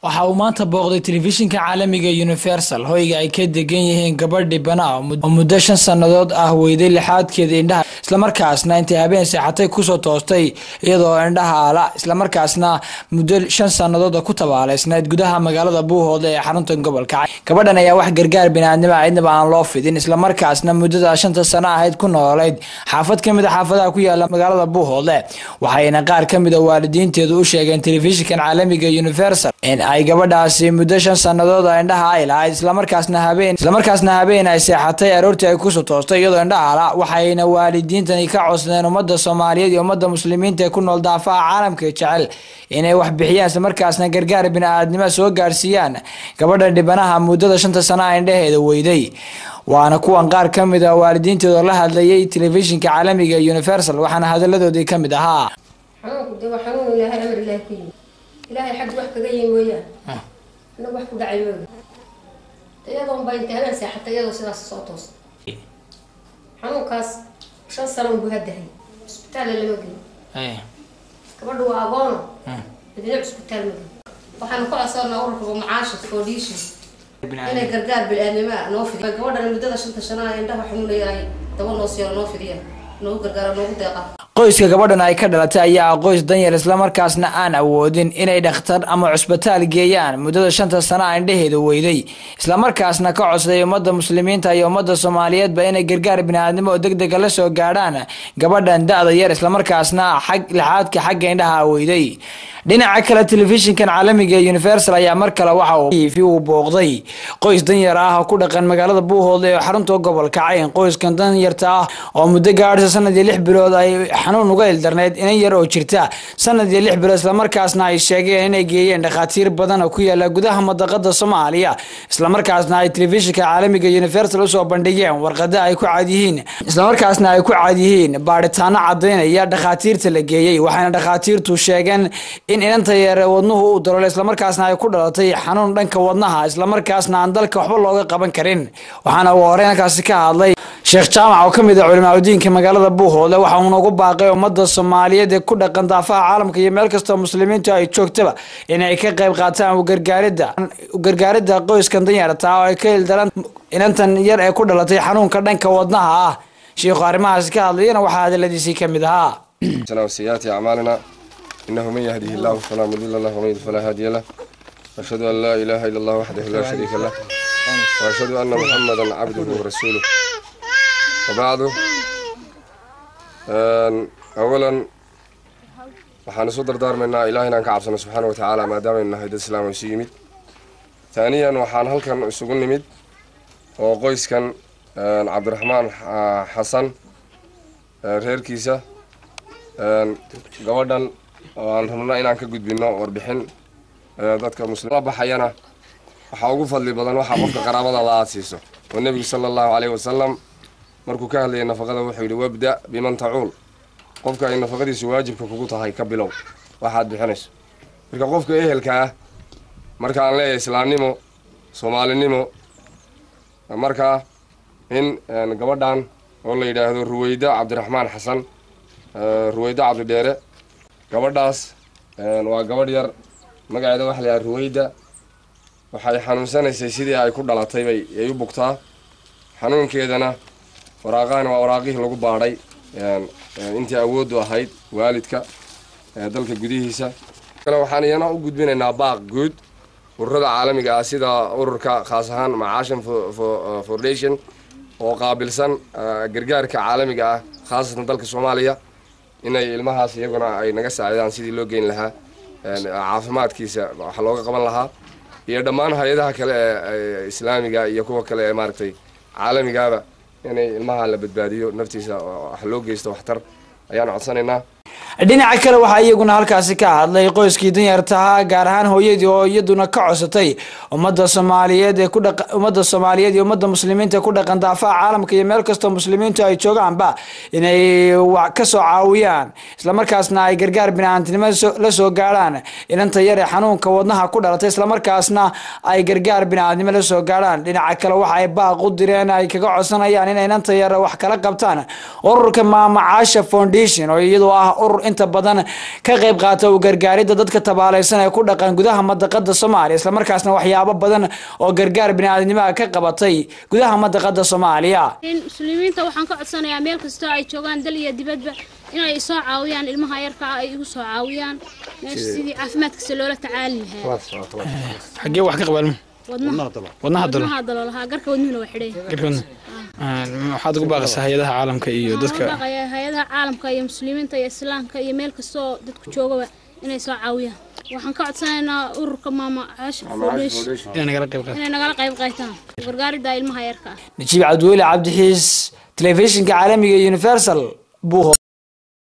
Waxa uu maanta booqday telefishinka caalamiga Universal hoyga ay ka degan yihiin gabadh dhibana oo muddo 5 sannadood ah weyday lixaadkeeda indhaha, islamarkaasna intay habeen seexatay kusoo toostay iyadoo indhaha ala, islamarkaasna muddo 5 sannadood ku tabaaleysnayd gudaha magaalada Buuhoodle ee xarunta gobolka. Gabadhan ayaa wax gargaar bini'aadnimo cidnaba aan loo fidin, islamarkaasna muddada 5ta sano ahayd ku noolayd xaafad ka mid a xaafadaha ku yaala magaalada Buuhoodle. Waxayna qaar ka mid a waalidiinteedu u sheegeen telefishinkan caalamiga Universal in ay gabadhaasi muddo 5 sannadood indhaha ay lahayd, islamarkaasna habeen ay seexatay aroortii ay kusoo toostay iyadoo indhaha la. Waxayna waalidiintani ka codsadeen ummadda Soomaaliyeed iyo ummadda muslimiinta ee ku nool daafaha caalamka jecel inay wax bixiyaan, islamarkaasna gargaar bini'aadnimo soo gaarsiiyaan gabadha dhibanaha muddada 5ta sano indhaheeda weyday. Waana kuwan qaar ka mid a waalidiintooda la hadlayay telefishinka caalamiga Universal, waxaana hadalladoodii ka mid ahaa: Xanuunku de waa xanuun Ilaahay, amar Ilaahay ku yimi, Ilaahay xagg wax kaga yimi mooyaan, anagu wax ku dhacay mooga. Iyadoon baa intay habeen seexatay iyadoo sidaas soo toostay. Xanuunkaas 5 sano unbuu haddahay, cusbitaalla lama geyn. Gabadhu waa agoono, cidina cusbitaal ma geyn. Waxaanu ku codsanaa ururka Macaasha Foundation inay gargaar bil-aadnimo noo fidiyo gabadhan muddada 5ta sanaha indhaha xanuunaya, ay daba noo siiyaan, noo fidiyaan, noogu gargaara, noogu deeqa. Qoyska gabadhan ay ka dhalatay ayaa qoys danyar, islamarkaasna aan awoodin inay dhakhtar ama cusbitaal geeyaan muddada 5ta sana indhaheeda weyday, islamarkaasna ka codsaday ummadda muslimiinta iyo ummadda Soomaaliyeedba inay gargaar bini'aadnimo oo deg dega la soo gaadhaan gabadhan da-da yar, islamarkaasna xag lixaadka xagga indhaha weyday. Dhinaca kale, telefishinkan caalamiga ee Universal ayaa mar kale waxa uu booqday qoys danyar ah oo ku dhaqan magaalada Buuhoodle ee xarunta gobolka Cayn. Qoyskan danyarta ah oo muddo gaadhisa sanad iyo 6 bilood ay xanuun uga ildarneyd inan yar oo jirta sanad iyo 6 bilood, islamarkaasna ay sheegeen inay geeyeen dhakhaatiir badan oo ku yaala gudaha madaqada Soomaaliya, islamarkaasna ay telefishinka caalamiga Universal usoo bandhigeen warqada ay ku cad yihiin, islamarkaasna ay ku cad yihiin baadhitaano cadaynaya dhakhaatiirta la geeyey. Waxayna dhakhaatiirtu sheegeen in inanta yare wadnuhu uu daloolo, islamarkaasna ay ku dhalatay xanuun dhanka wadnaha, islamarkaasna aan dalka waxba looga qaban karin. Waxaana ugu horeyn halkaasi ka hadlay Sheekh Jaamac oo ka mid ah culimaadudiinka magaalada Buuhoodle. Waxa uu noogu baaqay ummadda Soomaaliyeed ee ku dhaqan daafaha caalamka iyo meel kastoo muslimiintu ay joogtaba inay ka qayb qaataan ugargaaridda qoyskan danyarta oo ay ka ildaran inantan yar ee ku dhalatay xanuunka dhanka wadnaha ah. Sheikhu arrimahaasi ka hadlayana waxaa hadaladiisii ka mid ahaa: وسيئات أعمالنا، إنه من يهده الله فلا مضل له ومن يضلل فلا هادي له، وأشهد أن لا إله إلا الله وحده لا شريك له، وأشهد أن محمدا عبده ورسوله، وبعد. أولا waxaan isu dardaarmaynaa Ilaah inaan ka cabsano subxaana wa tacaala, maadaama nahay dad islaam oo isu yimid. Taaniyan, waxaan halkan isugu nimid oo qoyskan Cabdiraxmaan Xasan reerkiisa gabadhan oo aan rabno inaan ka gudbino warbixin. Dadka muslim la baxayana waxaa ugu fadli badan waxaa qofka qaraabadaada aada siiso, oo nebigu sala allahu caleyhi wasalam markuu ka hadlayay nafaqada wuxuu yidhi: "Wabda biman tacuul." Qofka ay nafaqadiisu waajibka kugu tahay ka bilow waxaad bixinayso. Marka qofka ehelka ah, marka aan leeyahay islaamnimo, soomaalinimo, markaa in gabadhan oo la yidhaahdo Ruweyda Cabdiraxmaan Xasan, Ruweyda Cabdidheere, gabadhaas waa gabadh yar, magaceeda waxa la yidhaha Ruweyda. Waxay xanuunsanaysay sidii ay ku dhalatay bay ay u bugtaa. Xanuunkeedana waraaqahani waa waraaqihii lagu baadhay intii awooddu ahayd waalidka dalka gudihiisa. Waxaan iyana u gudbinaynaa baaq guud ururada caalamiga ah, sida ururka khaas ahaan Macaashan Foundation oo qaabilsan gargaarka caalamiga ah, khaasatan dalka Soomaaliya, inay ilmahaas iyaguna ay naga saacidaan sidii loo geyn lahaa caafimaadkiisa waxa looga qaban lahaa, iyo dhammaan hay-adaha kale ee islaamiga iyo kuwa kale ee maaragtay caalamigaaba inay ilmaha la badbaadiyo, naftiisa wax loo geysto, waxtar ayaan codsanaynaa. Dhinaca kale, waxaa iyaguna halkaasi ka hadlay qoyskii danyartahaa, gaar ahaan hooyadii oo iyaduna ka codsatay ummadda Soomaaliyeed ee ku dhaqa ummadda Soomaaliyeed iyo ummadda muslimiinta ku dhaqan daafaha caalamka iyo meel kastoo muslimiintu ay joogaanba inay ka soo caawiyaan, islamarkaasna ay gargaar bini'aadamtinimo la soo gaadhaan inanta yar ee xanuunka wadnaha ku dhalatay, islamarkaasna ay gargaar bini'aadnimo la soo gaadhaan. Dhinaca kale, waxa ay baaq u direen ay kaga codsanayaan inay inanta yar wax kala qabtaan ururka Maama Caasha Foundation oo iyadoo ah urur inta badan ka qayb qaata u gargaaridda dadka tabaalaysan ee ku dhaqan gudaha madaqada Soomaaliya, islamarkaasna waxyaabo badan oo gargaar bini'aadamnimo ka qabatay gudaha madaqada Soomaaliya. Muslimiinta waxaan ka codsanayaa meel kastoo ay joogaan dal iyo dibadba inay soo caawiyaan ilmaha yarka ay igu soo caawiyaan meesha sidii caafimaadkiisa loola tacaali lahaa. Xaggee wax ka qabaan? Wadnaha daloolaha, garka wadnuhuna waa xidhay. Waxaad ugu baaqaysaa hay-adaha caalamka iyo dadka? Hay-adaha caalamka iyo muslimiinta iyo islaamka iyo meel kastoo dadku joogaba inay soo caawiyaan. Waxaan ka codsanaynaa ururka Maama Caasha Foundation inay nagala qayb qaataan gargaaridda ilmaha yarka ah. Najiib Cabdiweli Cabdixiis, telefishinka caalamiga Universal, Buuho.